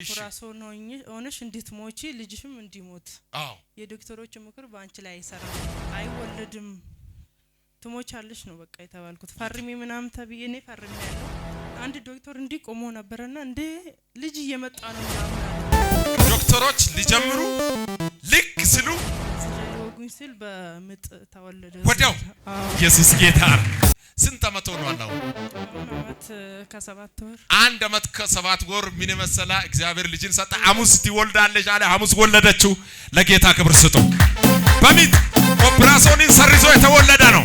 ኦፕራሲዮን ሆነሽ እንድትሞቺ ልጅሽም እንዲሞት። አዎ። የዶክተሮች ምክር በአንቺ ላይ አይሰራም፣ አይወለድም፣ ትሞቻለሽ ነው በቃ የተባልኩት። ፈርሚ ምናምን ተብዬ እኔ ፈርሚ ያለው። አንድ ዶክተር እንዲህ ቆሞ ነበረና እንዴ ልጅ እየመጣ ነው ምናምን አለ። ዶክተሮች ሊጀምሩ ልክ ስሉ ሊወጉኝ ስል በምጥ ተወለደ። ወዲያው? አዎ። ኢየሱስ ጌታ ነው። ስንት ዓመት ሆኗል አሁን? አሁን አመት ከ7 ወር። 1 ዓመት ከ7 ወር። ምን መሰላ፣ እግዚአብሔር ልጅን ሰጠ። ሐሙስ ትወልዳለች አለ። ሐሙስ ወለደችው። ለጌታ ክብር ስጡ። በምጥ ኦፕራሲዮንን ሰርዞ የተወለደ ነው።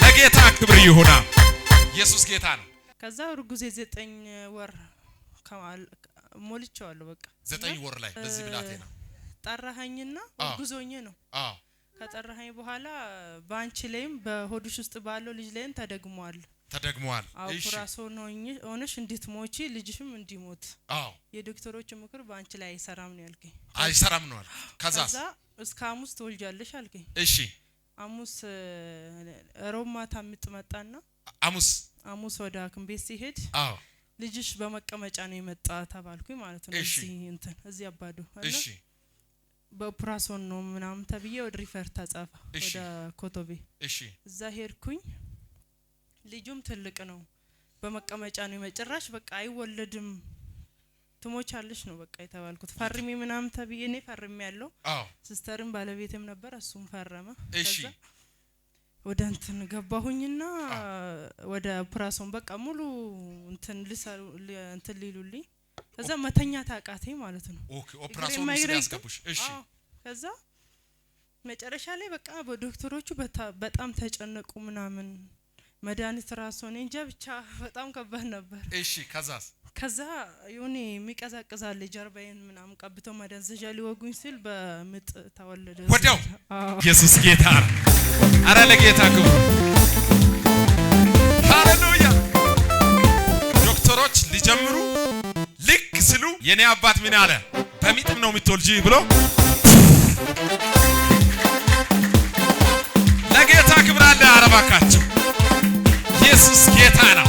ለጌታ ክብር ይሁና። ኢየሱስ ጌታ ነው። ከዛ እርጉዝ የ9 ወር ሞልቼዋለሁ በቃ። 9 ወር ላይ በዚህ ብላቴና ጠራኸኝና እርጉዝ ሆኜ ነው። ከጠራኸኝ በኋላ በአንቺ ላይም በሆድሽ ውስጥ ባለው ልጅ ላይም ተደግሟል። ተደግሟል። እሺ። ኦፕራሲዮን ሆነሽ እንድትሞቺ ልጅሽም እንዲሞት። የዶክተሮች ምክር በአንቺ ላይ አይሰራም ነው ያልከኝ። አይሰራም ነው አለ። ከዛስ? ከዛ እስከ ሐሙስ ትወልጃለሽ አልከኝ። ሐሙስ ሮብ ማታ ምጥ መጣና ሐሙስ ሐሙስ ወደ ሐኪም ቤት ሲሄድ ልጅሽ በመቀመጫ ነው የመጣ ተባልኩኝ ማለት ነው። እዚህ እንትን እዚህ አባዶ እና በኦፕራሲዮን ነው ምናምን ተብዬ ወደ refer ተጻፈ ወደ ኮቶቤ። እዛ ሄድኩኝ። ልጁም ትልቅ ነው፣ በመቀመጫ ነው የመጨራሽ በቃ አይወለድም፣ ትሞቻለሽ ነው በቃ የተባልኩት። ፈርሚ ምናምን ተብዬ እኔ ፈርሜ ያለው። ሲስተርም ባለቤቴም ነበር፣ እሱም ፈረመ። ከዛ ወደ እንትን ገባሁኝና ወደ ኦፕራሲዮን በቃ ሙሉ እንትን ልሰሩ እንትን ሊሉልኝ ከዛ መተኛት አቃተኝ ማለት ነው። Okay፣ ኦፕራሲዮን ውስጥ ያስገቡሽ። እሺ። አዎ። ከዛ መጨረሻ ላይ በቃ በዶክተሮቹ በጣም ተጨነቁ ምናምን፣ መድኃኒት ራሱ እኔ እንጃ ብቻ በጣም ከባድ ነበር። እሺ፣ ከዛስ? ከዛ የሆነ የሚቀዛቅዛል ጀርባዬን ምናምን ቀብተው መደንዘዣ ሊወጉኝ ስል በምጥ ተወለደ። ወዲያው? አዎ። ኢየሱስ ጌታ ነው። አረ ለጌታ ክብር። ሃሌሉያ። ዶክተሮች ሊጀምሩ ልክ ስሉ የኔ አባት ምን አለ? በምጥ ነው የምትወልጂ ብሎ። ለጌታ ክብር አለ። አረ እባካችሁ ኢየሱስ ጌታ ነው።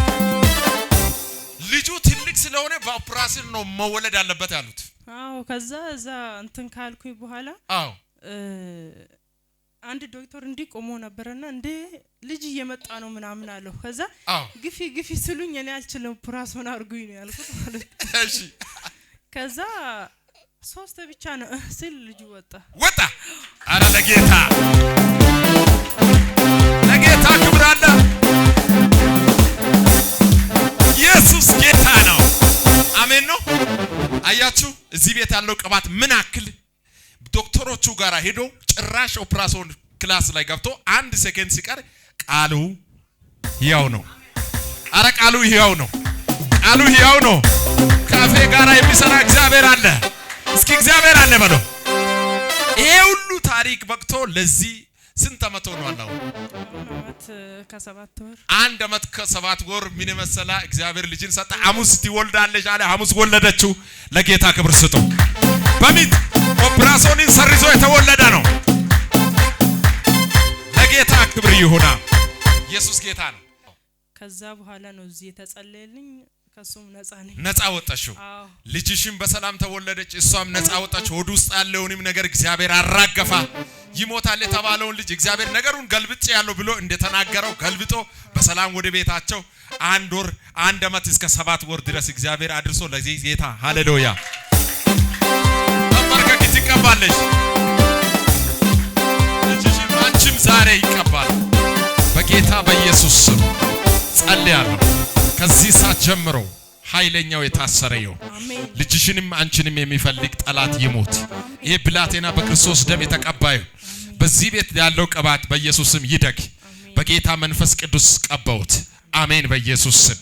ልጁ ትልቅ ስለሆነ በኦፕራሲዮን ነው መወለድ ያለበት ያሉት። አዎ፣ ከዛ እዛ እንትን ካልኩኝ በኋላ አንድ ዶክተር እንዲህ ቆሞ ነበረና እንዴ ልጅ እየመጣ ነው ምናምን አለው። ከዛ ግፊ ግፊ ስሉኝ እኔ አልችልም፣ ኦፕራሲዮን አድርጉኝ ነው ያልኩት ማለት ነው። ከዛ ሶስት ብቻ ነው ስል ልጁ ወጣ። ወጣ። አረ ለጌታ ለጌታ ክብር አለ። ኢየሱስ ጌታ ነው። አሜን ነው። አያችሁ እዚህ ቤት ያለው ቅባት ምን አክል ዶክተሮቹ ጋር ሄዶ ጭራሽ ኦፕራሲዮን class ላይ ገብቶ 1 ሴከንድ ሲቀር ቃሉ ሕያው ነው። አረ ቃሉ ሕያው ነው። ቃሉ ሕያው ነው። ከአፌ ጋር የሚሰራ እግዚአብሔር አለ። እስኪ እግዚአብሔር አለ በለው። ይሄ ሁሉ ታሪክ በቅቶ ለዚህ ስንት ዓመት ሆኗል አሁን? አመት ከ7 ወር። 1 ዓመት ከ7 ወር። ምን መሰላ፣ እግዚአብሔር ልጅን ሰጠ። ሐሙስ ትወልዳለች አለ። ሐሙስ ወለደችው። ለጌታ ክብር ስጡ። በምጥ ኦፕራሲዮንን ሰርዞ የተወለደ ነው። ለጌታ ክብር ይሁና። ኢየሱስ ጌታ ነው። ከዛ በኋላ ነው እዚህ የተጸለየልኝ። ከሱም ነፃ ነኝ። ነፃ ወጣሽው። አዎ። ልጅሽም በሰላም ተወለደች፣ እሷም ነፃ ወጣች። ሆድ ውስጥ ያለውንም ነገር እግዚአብሔር አራገፋ። ይሞታል የተባለውን ልጅ እግዚአብሔር ነገሩን ገልብጬ ያለው ብሎ እንደተናገረው ገልብጦ በሰላም ወደ ቤታቸው 1 ወር 1 ዓመት እስከ 7 ወር ድረስ እግዚአብሔር አድርሶ ለዚህ ጌታ ሃሌሉያ። ተንበርከክ፣ ትቀባለች። ልጅሽም አንቺም ዛሬ ይቀባል። በጌታ በኢየሱስ ስም ጸልያለሁ። ከዚህ ሰዓት ጀምሮ ኃይለኛው የታሰረ ይሁን። አሜን። ልጅሽንም አንቺንም የሚፈልግ ጠላት ይሞት። ይህ ብላቴና በክርስቶስ ደም የተቀባ ይሁን። በዚህ ቤት ያለው ቅባት በኢየሱስ ስም ይደግ። በጌታ መንፈስ ቅዱስ ቀባውት። አሜን። በኢየሱስ ስም።